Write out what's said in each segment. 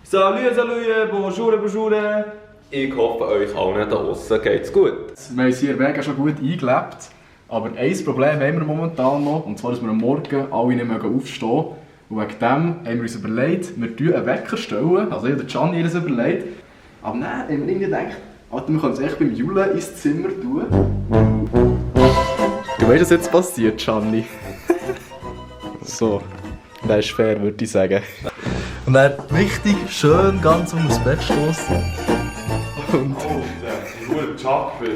Salut, salut, bonjour, bonjour. Ich hoffe, euch allen da draussen geht's gut. Wir haben uns hier mega schon gut eingelebt. Aber ein Problem haben wir momentan noch. Und zwar, dass wir am Morgen alle nicht mehr aufstehen. Und wegen dem haben wir uns überlegt, wir einen Wecker stellen. Also ich und Gianni haben das überlegt. Aber dann haben wir irgendwie gedacht, Alter, wir können es echt beim Jule ins Zimmer tun. Du weißt, was jetzt passiert, Gianni? So, das ist fair, würde ich sagen. Und dann richtig schön ganz um das Bett stoßen. Und Guter Job für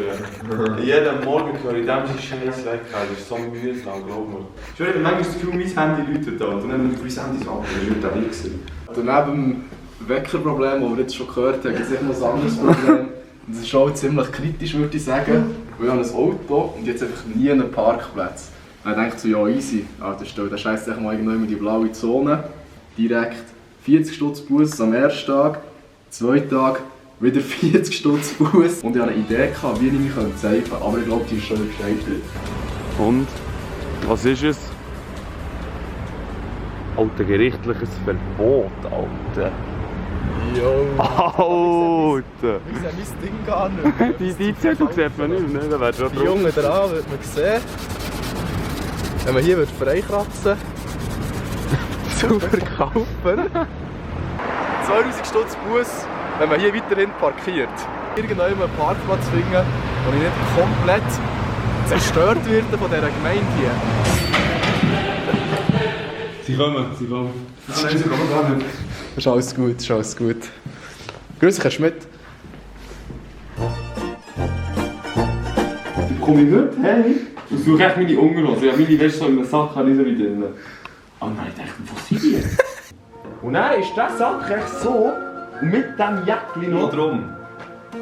jeden Morgen höre ich dem Scheiß weg. Das ist so mühsam, glaub mir. Ich höre manchmal das Gefühl, mein Handy läutet da. Und dann haben wir mein Handy so ab. Das war nicht gewesen. Neben dem Weckerproblem, das wir jetzt schon gehört haben, gibt es noch ein anderes Problem. Und das ist auch ziemlich kritisch, würde ich sagen. Weil ich habe ein Auto und jetzt einfach nie einen Parkplatz. Und dann denke ich so, ja easy, Alter, stell den Scheiß mal irgendwo in die blaue Zone. Direkt 40 Stutz Buß am ersten Tag, 2 Tage wieder 40 Stutz Buß. Und ich hatte eine Idee, wie ich mich zeigen könnte, aber ich glaube, die ist schon gescheitert. Und? Was ist es? Alter, gerichtliches Verbot, Alter. Jo! Alter! Ich sehe mein Ding gar nicht. Die Zettel sieht man nicht mehr, da wäre schon Die Jungen dran wird man sehen. Wenn man hier freikratzen zu verkaufen. 2000 Stutz Buß, wenn man hier weiterhin parkiert. Irgendwann einen Parkplatz finden, wo ich nicht komplett zerstört werde von dieser Gemeinde hier. Sie kommen. Ist alles gut, ist alles gut. Grüß dich, Herr Schmidt. Komm ich nicht? Hey? Ich suche echt meine Unterhose. Ja, meine Wäsche so in einem Sack habe ich so drin. Oh nein, ich dachte, wo sind die? Und dann ist der Sack echt so und mit diesem Jäckchen noch drum.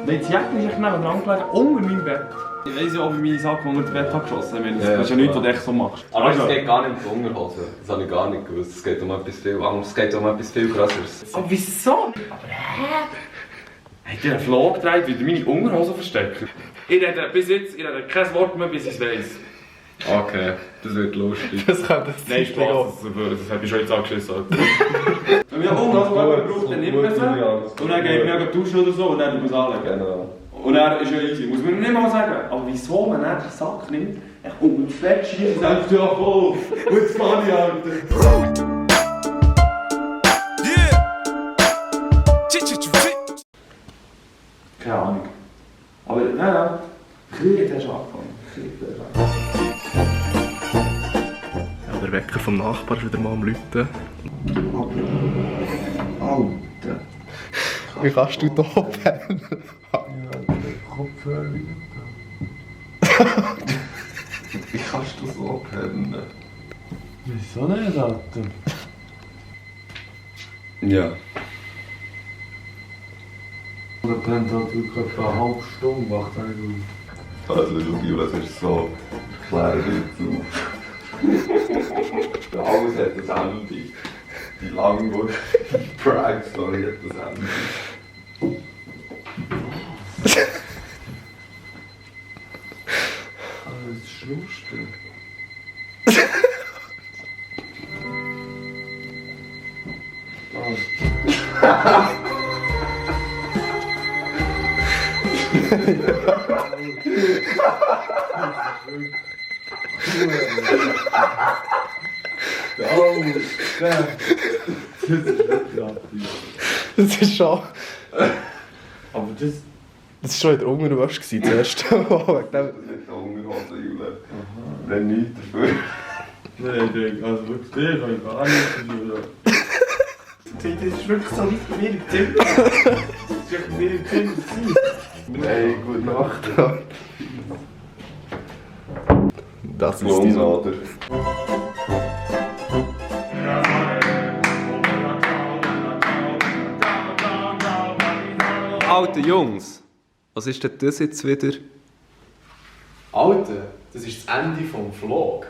Nein, das Jäckchen ist echt nebenan gelegen, unter meinem Bett. Ich weiss ja auch, wie meine Sachen unter das Bett geschossen haben. Das ist ja nichts, was du echt so machst. Aber es geht gar nicht um die Unterhose. Das habe ich gar nicht gewusst. Es geht um etwas viel anderes. Es geht um etwas viel krasseres. Aber wieso? Aber hä? Hat der einen Vlog gedreht, wie meine Unterhose verstecken? Ich rede bis jetzt kein Wort mehr, bis ich es weiss. Okay, das wird lustig. Das könnte das Nein, Spaß, das habe ich schon jetzt angeschissen. Wenn wir Unterhose braucht, dann nimmt man sie. Und dann geht man duschen oder so und dann muss man es anlegen. Genau. Und dann ist ja easy, muss man nicht mal sagen. Aber wieso man dann den Sack nimmt, unter das Bett schießt und sagt, ja voll, und jetzt fahre ich, Alter. Keine Ahnung. Aber nein, Krieg hat schon angefangen. Ja, der Wecker vom Nachbar ist wieder mal am Läuten. Alter. Wie kannst du da pennen? Ja, der Kopfhörer wieder da. Wie kannst du so pennen? Wieso nicht, Alter? Ja. Der pennt halt wirklich etwa eine halbe Stunde, wacht er nicht auf. Also, schau, das ist so. Klär jetzt auf. Alles hat das Ende. Die lange Pride-Story hat das Ende. Das ist das Schlimmste. Das ist schon... Aber das... Das war schon in der Unterwäsche das erste Mal. Wegen dem... Nicht Unterhose, Jule. Wenn nichts dafür. Nein, also wirklich, das habe ich gar nicht. Das ist wirklich so nicht bei mir im Zimmer. Das ist wirklich bei mir im Zimmer. Hey, gute Nacht. Das ist Klon, die oder? Alter Jungs, was ist denn das jetzt wieder? Alter, das ist das Ende vom Vlog.